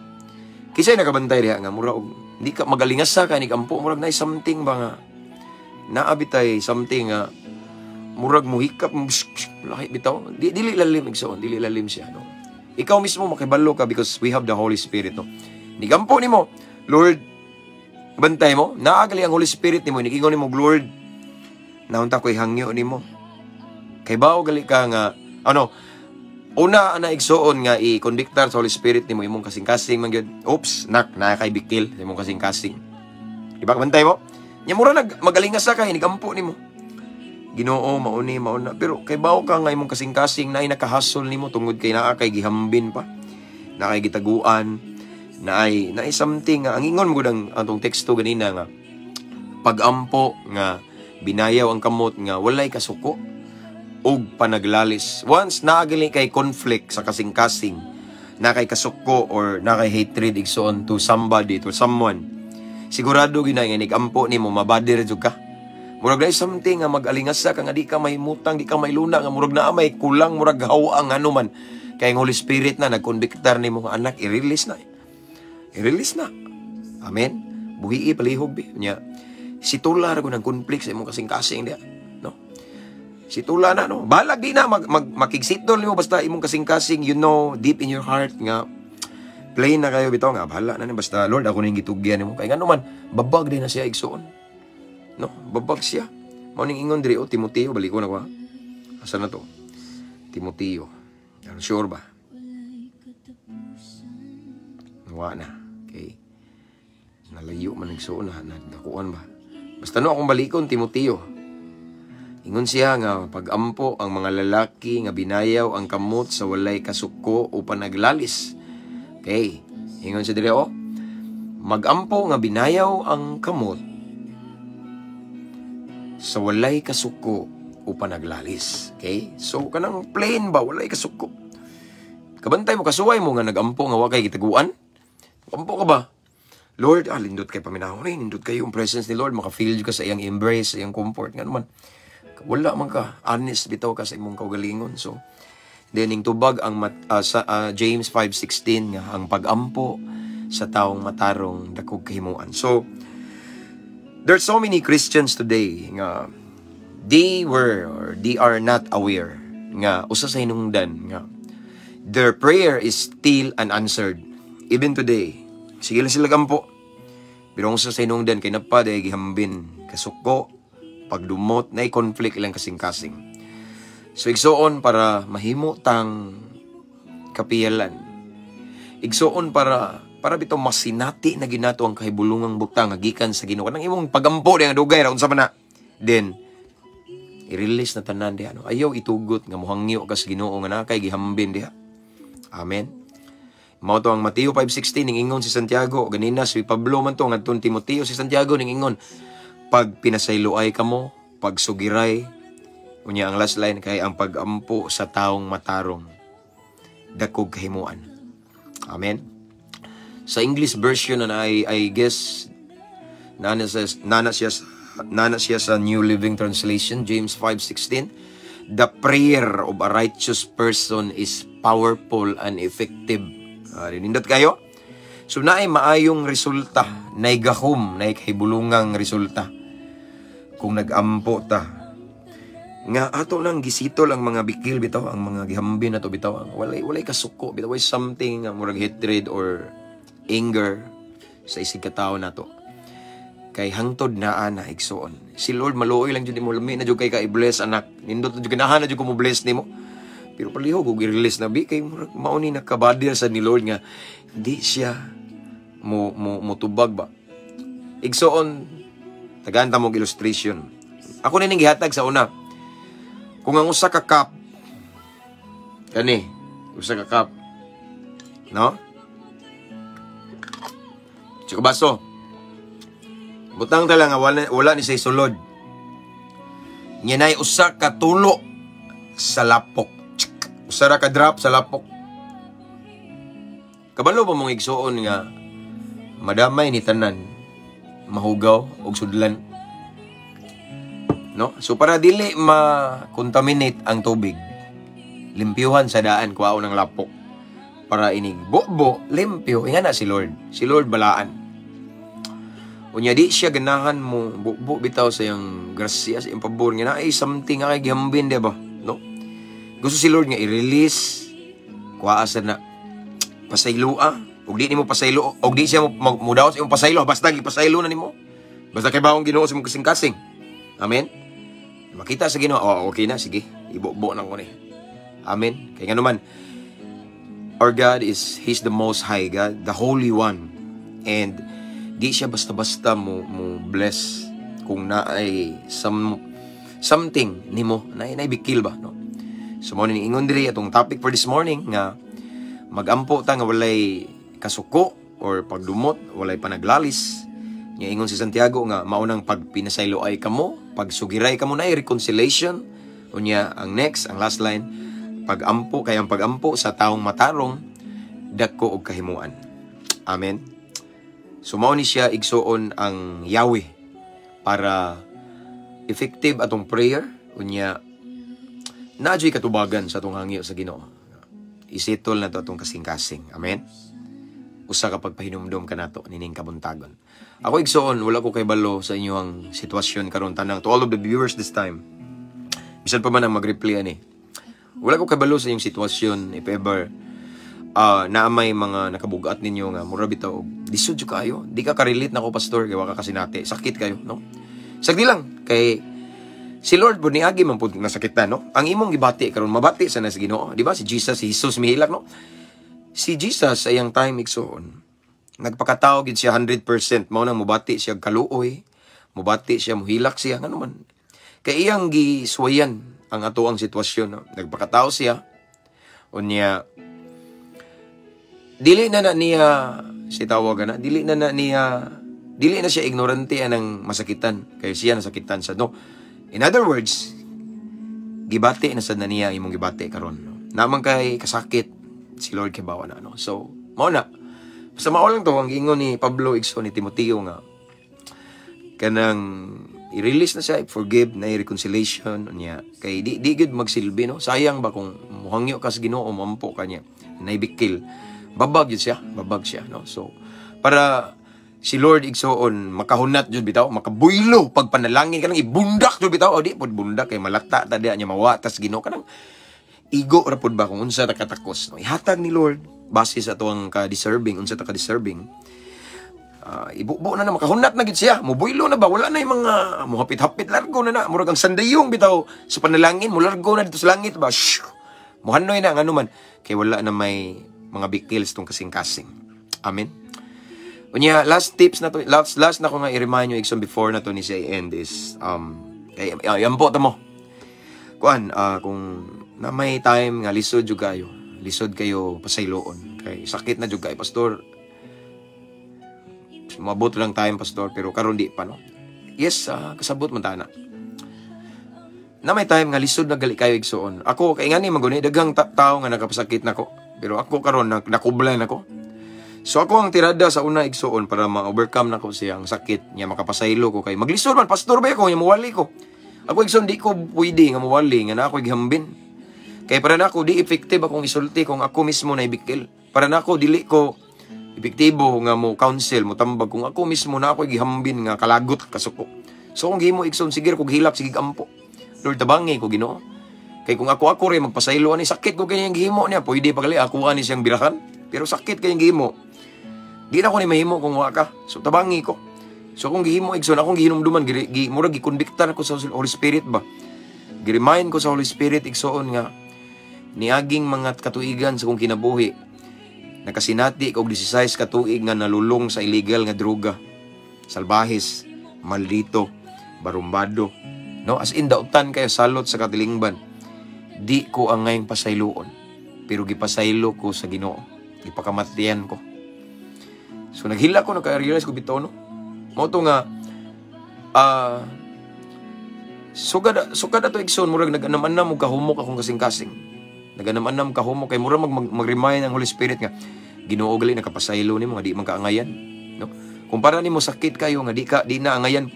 Kisay nakabantay diha nga mura og di ka magalingas sa ka ni ampo, murag nay something ba nga naabitay, something nga murag muhikap, lahi bitaw, di, dili lalim, igsuon, dili lalim siya, no? Ikaw mismo makibalo ka because we have the Holy Spirit, no? Nigampo nimo, Lord, bantay mo, naagali ang Holy Spirit nimo, nigingon nimo, "Lord, naunta ko'y hangyo nimo." Kay bao gali ka nga, ano, una ana, igsuon, nga i-convictar sa Holy Spirit nimo imong kasing-kasing man gyud. Oops, nak, naa kay bikil sa imong kasing-kasing. Di ba bantay mo? Nya mura nag magalingas sa kay nigampo nimo. Ginoo, mauni, mauna. Pero kay bao ka nga imong kasing-kasing naay nakahasol nimo tungod kay naa kay gihambin pa. Naa kay gitaguan, naay naay something nga ang ingon mo gud ang atong teksto ganina nga pagampo nga binayaw ang kamot nga walay kasuko ug panaglalis. Once nagali kay conflict sa kasing-kasing, na kay kasuko or na kay hatred, igsoon, to somebody, to someone, sigurado gyud na nga nigampo nimo mabother jud ka. Murag na something nga mag-alingasa ka nga di ka mahimutang, di ka mailuna, nga murag naa may kulang, murag hawa ang ano man. Kay ang Holy Spirit na nagkonbiktar nimo nga, "Anak, i-release na. I-release na." Amen. Buhii palihog bi. Nya situla ra ng conflict sa imong kasing-kasing diha. No? Situla na, no? Balag di na mag, mag makigsitol nimo, basta imong kasing-kasing, deep in your heart nga plain na kayo bitaw nga bahala na ni, basta, "Lord, ako ning gitugyan nimo." Kay ngano man babag din na siya, igsuon. No, babag siya. Mao ning ingon diri, oh, Timoteo, balik ko na ko. Ha? Asa na to? Timoteo. Ano, sure ba? Wa na. Okay. Nalayo man, igsuon, na nakuan ba? Basta no akong balikon Timoteo. Ingon siya nga pagampo ang mga lalaki nga binayaw ang kamot sa walay kasuko o panaglalis. Okay. Ingon siya diri, oh. Magampo nga binayaw ang kamot sa walay kasuko o panaglalis. Okay? So, kanang plain ba, walay kasuko. Kabantay mo, kasuway mo nga nagampo nga wa kay gitaguan. Ampo ka ba? Lord, lindot kay paminahon eh. Nindot kayo ang presence ni Lord. Maka-feel ka sa iyang embrace, sa iyang comfort. Nga naman, wala man ka. Honest bitaw ka sa imong kaugalingon. So, then, ning tubag ang mat, sa James 5:16 nga ang pagampo sa taong matarong dakog kahimuan. So, there's so many Christians today nga they were or they are not aware nga usa sa hinungdan nga their prayer is still unanswered. Even today, sige lang sila gampo. Pero ang sa sinungdan kay napa day gihambin kasuko, pagdumot, na conflict ilang kasing-kasing. So igsuon, para mahimo tang kapiyalan. Igsuon, para bitaw masinati na ginato ang kahibulungang butang nga gikan sa Ginoo. Kanang imong pagampo di nga dugay ra, unsa man na. Then i-release na tanan diha, no. Ayaw itugot nga mohangyo ka sa Ginoo nga naa kay gihambin diha. Amen. Mao to ang Mateo 5:16, ning ingon si Santiago ganina, si Pablo man to ngadtong Timoteo, si Santiago ning ingon, pag pinasayloay kamo, pag sugiray, unya ang last line kay ang pagampo sa taong matarong dakog kahimuan. Amen. Sa English version na I guess nana siya sa New Living Translation, James 5:16, "The prayer of a righteous person is powerful and effective." Nindot kayo. So naay maayong resulta, naay gahom, naay kahibulungang resulta kung nagampo ta nga ato nang gisitol ang mga bikil bitaw, ang mga gihambin nato bitaw, ang walay kasuko bitaw, walay something nga murag hatred or anger sa isig ka tawo nato, kay hangtod naa na, igsuon, si Lord maluoy lang jud nimo, lami na jud kay ka i-bless, anak. Nindot na jud, ganahan na jud ko mo bless nimo, pero palihog og i-release na bi, kay murag mao ni nakabadir sa ni Lord nga di siya mo motubag ba. Igsuon, tagaan ta mong illustration. Ako na ning gihatag sa una. Kung ang usa ka cup kani, usa ka cup, no, usa ka baso, butang ta lang nga wala ni say sulod nya, nay usa ka tulo sa lapok. Tsk! Usa ra ka drop sa lapok. Kabalo ba mong, igsuon, nga madamay ni tanan, mahugaw og sudlan, no? So para dili ma-contaminate ang tubig, limpyuhan sa daan, kuhaon ng lapok para inig bo limpyo. Inga na si Lord, si Lord balaan. Unya di siya ganahan mo bubo bitaw sa iyang grasya, sa iyang pabor nga naay something nga kay gihambin, di ba, no? Gusto si Lord nga i-release, kuhaa sa na, pasayloa. Ug di nimo pasaylo, ug di siya mo mudaot sa imong pasaylo, basta gipasaylo na nimo, basta kay bawong Ginoo sa imong kasing-kasing. Amen. Makita sa Ginoo, "Oh, okay na, sige, ibubo na ko ni." Amen. Kay ngano man, our God is He's the Most High God, the Holy One, and di siya basta-basta mo bless kung naay something nimo na bikil ba, no? So mo ni ingon diri atong topic for this morning nga magampo ta nga walay kasuko or pagdumot, walay panaglalis. Nga ingon si Santiago nga maunang pagpinasaylo ay kamo, pagsugiray kamo, na reconciliation. Unya ang next, ang last line, pagampo kay ang pagampo sa taong matarong dako og kahimuan. Amen. So mao ni siya, igsuon, ang Yahweh para effective atong prayer, unya naa juy katubagan sa atong hangyo sa Ginoo. Isettle na to atong kasing-kasing. Amen. Usa ka pagpahinumdom kanato nining kabuntagon. Ako, igsuon, wala ko kay balo sa inyong sitwasyon karon tanang, to all of the viewers this time. Bisan pa man ang mag-reply ani. Wala ko kabalo sa inyong sitwasyon, if ever naa may mga nakabugat ninyo nga mura bitaw og lisod jud kayo. Di ka ka-relate nako, Pastor, kay wa ka kasinati. Sakit kayo, no? Sagdi lang kay si Lord pud niagi man pud nasakitan, no? Ang imong gibati karon, mabati sa nas Ginoo, di ba? Si Jesus, si Jesus mihilak, no? Si Jesus sa iyang time, igsuon, nagpakatao gid siya 100%, mao nang mubati siya og kaluoy, mubati siya, muhilak siya, ngano man kay iyang gisuwayan ang ato ang sitwasyon, no? Nagpakatao siya. Unya dili na na niya si tawag na dili na na niya, dili na siya ignorante anang masakitan kay siya nasakitan sa, no? In other words, gibati na sad na niya imong gibati karon, no? Naman kay kasakit si Lord kay bawa na, no? So mao na, basta mao lang to ang giingon ni Pablo, igsoon, ni Timoteo nga kanang i-release na siya, i-forgive na, i-reconciliation niya. Kay di gud magsilbi, no? Sayang ba kung muhangyo ka sa Ginoo, mampo ka niya, naibikil. Babag yun siya, babag siya, no? So, para si Lord, igsuon, makahunat jud bitaw, makabuylo pagpanalangin kanang ibundak jud bitaw, o di pod bundak kay malata ta diya niya, mawatas Ginoo, kanang igo ra pod ba kung unsa ta katakos, no? Ihatag ni Lord. Base sa atuang ka-deserving, unsa ta ka-deserving. Ibubo na na, makahunat na gid siya. Mubuylo na ba? Wala na yung mga muhapit-hapit, largo na na. Murag ang sandayong bitaw sa panalangin, mulargo na dito sa langit ba? Shoo! Muhanoy na ang ano man. Kay wala na may mga bikils tong kasing-kasing. Amen? Unya, last tips na to, last na ko nga i-remind nyo, igsoon, before na to ni siya end is, kay, yan po ta mo. Kuan, kung na may time nga lisod jud kayo, lisod kayo pasayloon. Kay sakit na jud kayo, "Pastor, mabot lang time, Pastor, pero karon di pa," no? Yes, kasabot man ta na. Na may time nga lisod na gali kayo, igsuon. Ako kay ngani maguni daghang tao nga nakapasakit nako. Pero ako karon na, nakublan ako. So ako ang tirada sa una, igsuon, para ma-overcome nako siya ang sakit niya, makapasaylo ko, kay maglisod man, pastor ba ako nga muwali ko. Ako, igsuon, di ko pwede nga muwali nga na ako gihambin. Kay para nako di effective akong isulti kung ako mismo na ibikil. Para nako dili ko epektibo nga mo counsel, mo tambag kung ako mismo na ako gihambin nga kalagot kasuko. So kung gihimo, igsoon, sige kog hilak, sige ampo. "Lord, tabangi ko, Ginoo." Kay kung ako ako rin magpasaylo ani, sakit ko kay gihimo niya, pwede pa gali ako ani siyang birahan. Pero sakit kay gihimo. Di na ko ni mahimo kung wa ka. So tabangi ko. So kung gihimo, igsoon, akong gihinumduman, murag gikonbiktan ako sa Holy Spirit ba. Gi-remind ko sa Holy Spirit, igsoon, nga niaging mga katuigan sa kong kinabuhi, nakasinati og 16 ka tuig nga nalulong sa illegal nga droga. Salbahis, maldito, barumbado. No, as in dautan kayo, salot sa katilingban. Di ko angayng pasayloon, pero gipasaylo ko sa Ginoo. Gipakamatian ko. So naghila ko, naka-realize ko bitaw, no. Mao to nga sugad sugad ato, igsoon, murag nag-anam-anam og kahumok akong kasing-kasing. Nag-anam-anam kahumok kay murag mag-remind ang Holy Spirit nga Ginoo gali nakapasaylo nimo nga di man kaangayan, no? Kumpara nimo sakit kayo nga di na angayan,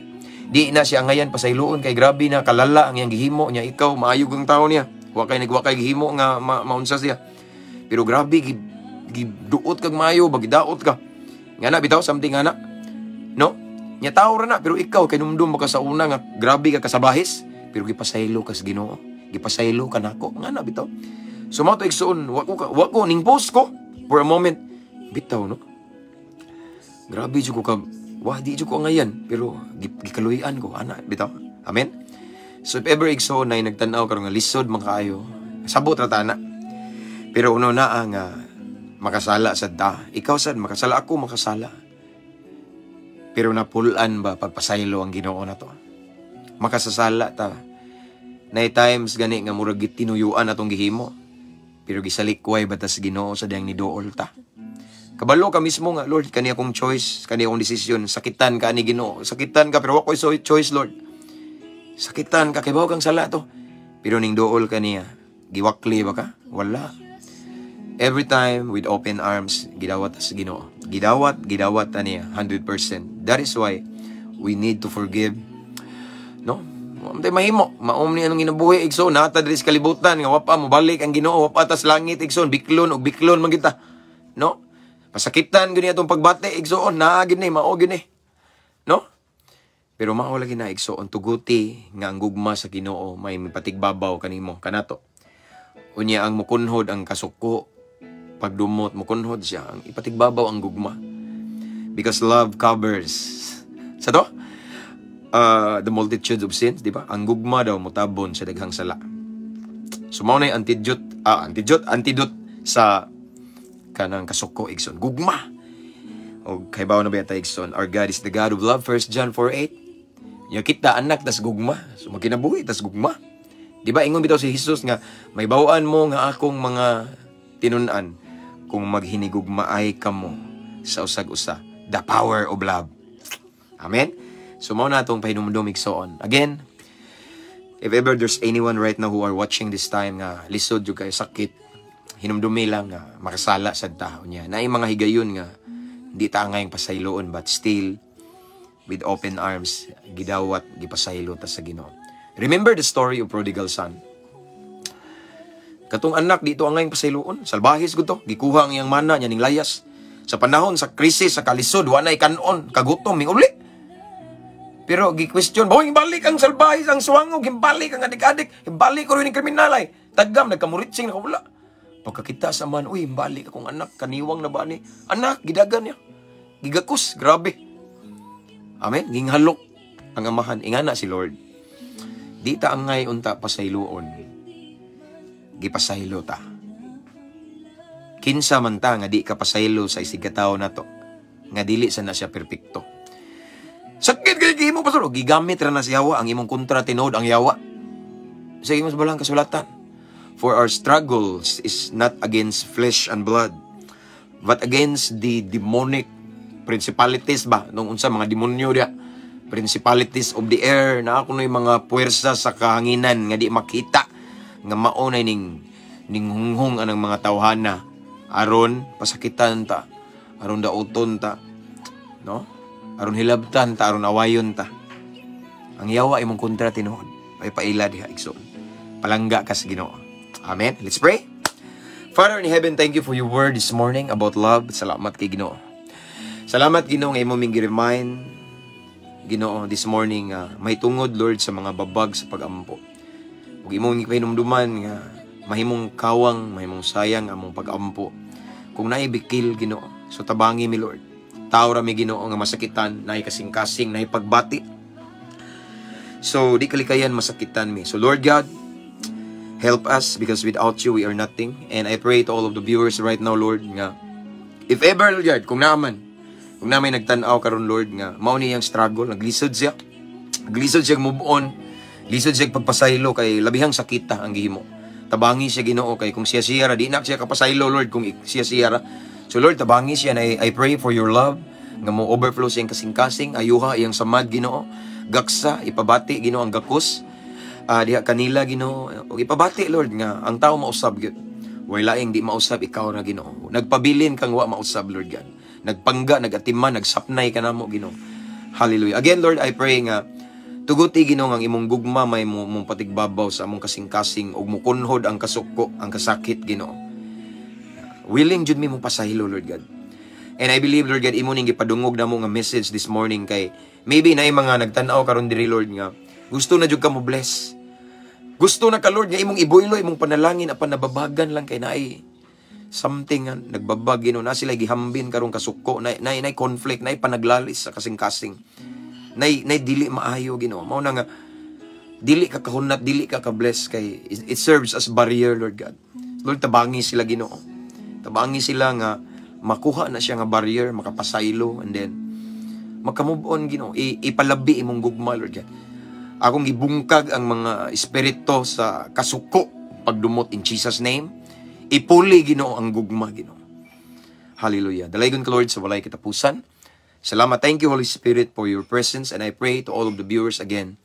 di na siya angayan pasayloon kay grabe na kalala ang iyang gihimo niya, ikaw maayo kang tao niya. Wa kay gihimo nga maunsa siya. Pero grabe giduot kag maayo ba, gidaot ka. Nga na bitaw, something nga na. No? Nya tao ra na, pero ikaw kay numdum ka sa una nga grabe ka kasabahis, pero gipasaylo ka sa Ginoo. Gipasaylo ka nako. Nga na bitaw. So mao to, igsoon, wa ko ning post ko for a moment. Bitaw, no. Grabe jud ko ka wah, di jud ko angayan, pero gikaluy-an ko ana bitaw. Amen. So if ever, igsoon, na nagtan-aw karon nga lisod man kaayo, sabot ra ta na. Pero uno na ang makasala sad ta. Ikaw sad makasala, ako makasala. Pero napulan ba pagpasaylo ang Ginoo na to? Makasasala ta. Nay times gani nga murag gitinuyuan atong gihimo. Pero gisalikway ba ta sa Ginoo sa diyang niduol ta? Kabalo ka mismo nga, "Lord, kani akong choice, kani akong desisyon, sakitan ka ni Ginoo. Sakitan ka, pero wa ko'y choice, Lord." Sakitan ka, kay kang sala to. Pero ning duol ka niya, giwakli ba ka? Wala. Every time, with open arms, gidawat sa Ginoo. Gidawat, gidawat ta niya, 100%. That is why we need to forgive. No? Wa mahimo. Maom ni anong ginabuhi, igsoon. Nata diri sa kalibutan nga wa pa mobalik ang Ginoo, wa pa tas langit, igsoon, biklon og biklon man kita. No? Pasakitan gani atong pagbati, igsoon, naa gini, mao gini. No? Pero mao lagi na, igsoon, tuguti nga ang gugma sa Ginoo may mipatigbabaw kanimo kanato. Unya ang mukunhod ang kasuko, pagdumot mukunhod siya, ang ipatigbabaw ang gugma. Because love covers sa to the multitude of sins, di ba? Ang gugma daw mutabon sa daghang sala. So mao na yung antidote sa kanang kasuko, igsoon, gugma. O kay na ba yata, igsoon? Our God is the God of love, 1 John 4:8. Nya kita anak tas gugma. So magkinabuhi tas gugma. Di ba ingon bitaw si Jesus nga may bawaan mo nga akong mga tinun-an kung maghinigugmaay kamo sa usag usa. The power of love. Amen. So mao na atong pahinumdum, igsoon. Again, if ever there's anyone right now who are watching this time nga lisod jud kayo, sakit, hinumdumi lang nga makasala sad ta niya. Naay mga higayon nga di ta angayng pasayloon, but still with open arms gidawat, gipasaylo ta sa Ginoo. Remember the story of prodigal son. Katong anak dito angayng pasayloon, salbahis gud to, gikuha ang iyang mana niya ning layas. Sa panahon sa krisis, sa kalisod, wa nay kanon, kagutom, minguli. Pero gi-question, "Boy, balik ang salbahis, ang swango, gimbalik ang adik-adik, balik ko rin yung kriminal ay." Tagam, nagkamuritsing, nakawala. Pagkakita sa amahan, "Uy, balik akong anak, kaniwang na ba ni?" Anak, gidagan niya. Gigakos, grabe. Amen? Ginghalok ang amahan. Ingana si Lord. Di ta angay unta pasayloon. Gipasaylo ta. Kinsa man ta nga di ka pasaylo sa isigkatawo nato nga dili sa na siya perpekto. Sakit kay gihimo, pastor. Gigamit ra na si yawa ang imong kontra, tinuod ang yawa. Sa imong balang kasulatan. For our struggles is not against flesh and blood, but against the demonic principalities ba? Nung unsa mga demonyo diya. Principalities of the air na ako yung mga puwersa sa kahanginan nga di makita nga mao na ning hunghong anang mga tawhana aron pasakitan ta, aron dauton ta, no, aron hilabtan ta, aron awayon ta. Ang yawa imong kontra tinuod. Ay paila diha, igsoon. Palangga ka sa Ginoo. Amen. Let's pray. Father in heaven, thank you for your word this morning about love. Salamat kay Ginoo. Salamat, Ginoo, nga imo ming gi-remind, Ginoo, this morning may tungod, Lord, sa mga babag sa pagampo. Ug imong gipahinumduman nga mahimong kawang, mahimong sayang among pagampo kung naay bikil, Ginoo. So tabangi mi, Lord. Tao ra mi, Ginoo, nga masakitan, naay kasing-kasing, naay pagbati. So di kalikayan masakitan mi. So Lord God, help us because without you we are nothing. And I pray to all of the viewers right now, Lord, nga if ever, Lord God, kung naa may nagtan-aw karon, Lord, nga mao niyang struggle, naglisod siya. Naglisod siya move on. Lisod siya pagpasaylo kay labihang sakita ang gihimo. Tabangi siya, Ginoo, kay kung siya siya ra di na siya kapasaylo, Lord, kung siya siya ra. So Lord, tabangi siya and I pray for your love nga mo overflow siyang kasing-kasing, ayuha iyang samad, Ginoo. Gaksa, ipabati, Ginoo, ang gakos. Diha kanila, Ginoo, ug ipabati, Lord, nga ang tao mausab gyud. Way laing di mausab, ikaw ra, Ginoo. Nagpabilin kang wa mausab, Lord God. Nagpangga, nagatiman, nagsapnay ka namo, Ginoo. Hallelujah. Again, Lord, I pray nga tuguti, Ginoo, ang imong gugma may mo mong patigbabaw sa among kasing-kasing ug mukunhod ang kasuko, ang kasakit, Ginoo. Willing jud mi mo pasaylo, Lord God. And I believe, Lord God, imo ning gipadungog namo nga message this morning kay maybe naay mga nagtan-aw karon diri, Lord, nga gusto na jud ka mo bless. Gusto na ka, Lord, nga imong ibuylo, imong panalangin apan nababagan lang kay naay something nga nagbabag, Ginoo, na sila gihambin karong kasuko, na na, na conflict, na panaglalis sa kasing-kasing, na dili maayo, Ginoo. Mao na nga dili ka kahunat, dili ka ka-bless kay it serves as barrier, Lord God. Lord, tabangi sila, Ginoo. Tabangi sila nga makuha na siya nga barrier, makapasaylo, and then makamove on, Ginoo. Ipalabi imong gugma, Lord God. Akong gibungkag ang mga espiritu sa kasuko pagdumot in Jesus' name. Ipuli, Ginoo, ang gugma, Ginoo. Hallelujah. Dalaygon ka, Lord, sa walay katapusan. Salamat. Thank you, Holy Spirit, for your presence, and I pray to all of the viewers again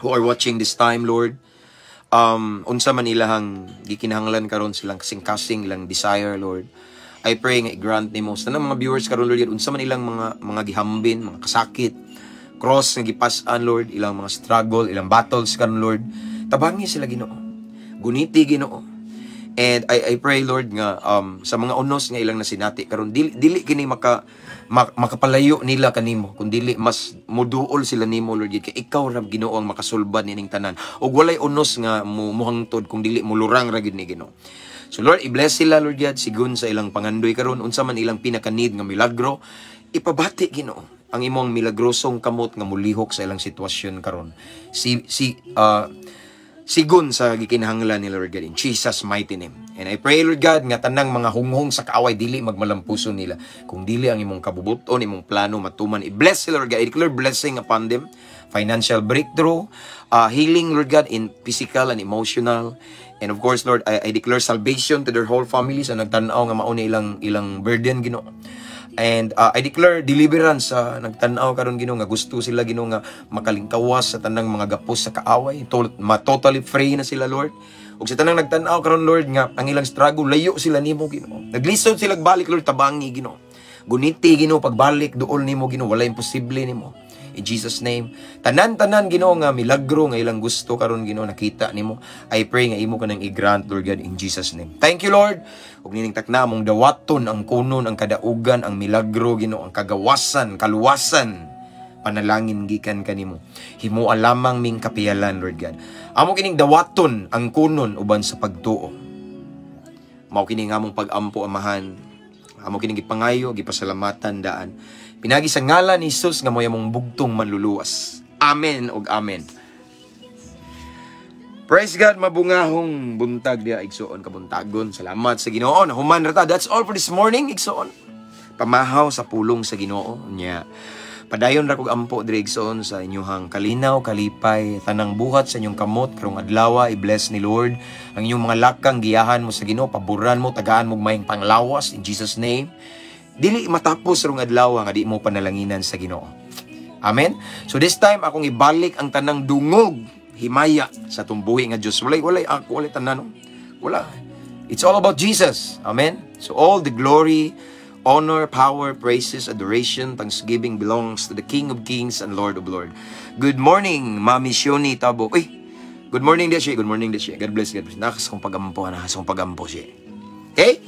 who are watching this time, Lord. Unsa man ilahang gikinahanglan karon, silang kasing-kasing, ilang desire, Lord. I pray nga i-grant nimo sa tanang mga viewers karon, Lord, unsa man ilang mga gihambin, mga kasakit, cross nga gipas-an, Lord, ilang mga struggle, ilang battles karon, Lord. Tabangi sila, Ginoo. Guniti, Ginoo. And I pray, Lord, nga sa mga unos nga ilang nasinati karon, dili, dili kini makapalayo nila kanimo kun dili mas muduol sila nimo, Lord, kay ikaw ra, Ginoo, ang makasulbad nining tanan ug walay unos nga muhangtod kung dili mulurang ra gyud ni Ginoo. So Lord, i-bless sila, Lord God, sigun sa ilang pangandoy karon, unsa man ilang pinaka-need nga milagro, ipabati, Ginoo, ang imong milagrosong kamot nga mulihok sa ilang sitwasyon karon. Si si sigun sa gikinahanglan ni Lord God, in Jesus' mighty name. And I pray, Lord God, nga tanang mga hunghong sa kaaway dili magmalampuso nila. Kung dili ang imong kabubuton, imong plano matuman. I-bless sila, Lord God. I declare blessing upon them. Financial breakthrough, healing, Lord God, in physical and emotional. And of course, Lord, I declare salvation to their whole families ang nagtan-aw nga mao ni ilang burden, Ginoo. And I declare deliverance sa nagtan-aw karon, Ginoo, nga gusto sila, Ginoo, nga makalingkawas sa tanang mga gapos sa kaaway. Ma totally free na sila, Lord. Ug sa tanang nagtan-aw karon, Lord, nga ang ilang struggle layo sila nimo, Ginoo. Naglisod sila balik, Lord, tabangi, Ginoo. Guniti, Ginoo, pagbalik duol nimo, Ginoo, wala imposible nimo. In Jesus' name. Tanan-tanan, Ginoo, nga milagro nga ilang gusto karon, Ginoo, nakita nimo. I pray nga imo kanang i-grant, Lord God, in Jesus' name. Thank you, Lord. Ug nining takna mong dawaton ang kunon, ang kadaugan, ang milagro, Ginoo, ang kagawasan, kaluwasan. Panalangin gikan kanimo. Himoa lamang ming kapiyalan, Lord God. Amo kining dawaton ang kunon uban sa pagtuo. Mao kini nga among pag-ampo, Amahan. Amo kini gipangayo, gipasalamatan daan. Pinagi sa ngalan ni Jesus nga mo'y among bugtong manluluwas. Amen ug amen. Praise God, mabungahong buntag diha, igsuon, kabuntagon. Salamat sa Ginoo. Nahuman ra ta. That's all for this morning, igsuon. Pamahaw sa pulong sa Ginoo nya. Padayon ra kog ampo diri, igsoon, sa inyuhang kalinaw, kalipay, tanang buhat sa inyong kamot karong adlaw, i-bless ni Lord. Ang inyong mga lakang giyahan mo sa Ginoo, paboran mo, tagaan mo mayong panglawas in Jesus' name. Dili matapos karong adlaw nga di mo panalanginan sa Ginoo. Amen. So this time akong ibalik ang tanang dungog, himaya sa tumbuhi nga Dios. Walay walay ako, walay tanan, no? Wala. It's all about Jesus. Amen. So all the glory, honor, power, praises, adoration, thanksgiving belongs to the King of Kings and Lord of Lords. Good morning, Mami Shoni Tabo. Uy, good morning di siya. Good morning di siya. God bless, God bless. Nakas kong pagampo, nakas kong pagampo siya. Okay?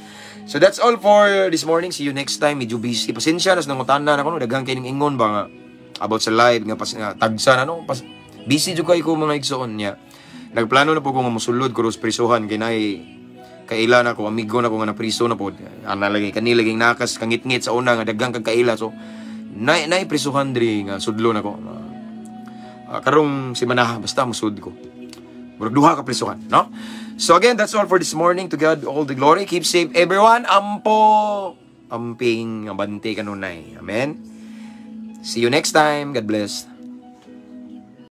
So that's all for this morning. See you next time. Medyo busy. Pasensya na sa nangutana na ko. No? Daghang kayong ingon ba nga about sa live nga pas nga tagsa na, no? Pas, busy jud kay ko, mga igsoon niya. Nagplano na po ko nga mosulod ko sa prisuhan kay naay kaila na ko, amigo na ko nga napriso na po. Ana lagi kanila lagi nakas kangitngit sa una nga daghang kag kaila, so nay prisuhan diri nga sudlo na ko. Karong semana basta musud ko. Murag duha ka prisuhan, no? So again, that's all for this morning. To God all the glory. Keep safe, everyone. Ampo. Amping, abante kanunay. Amen. See you next time. God bless.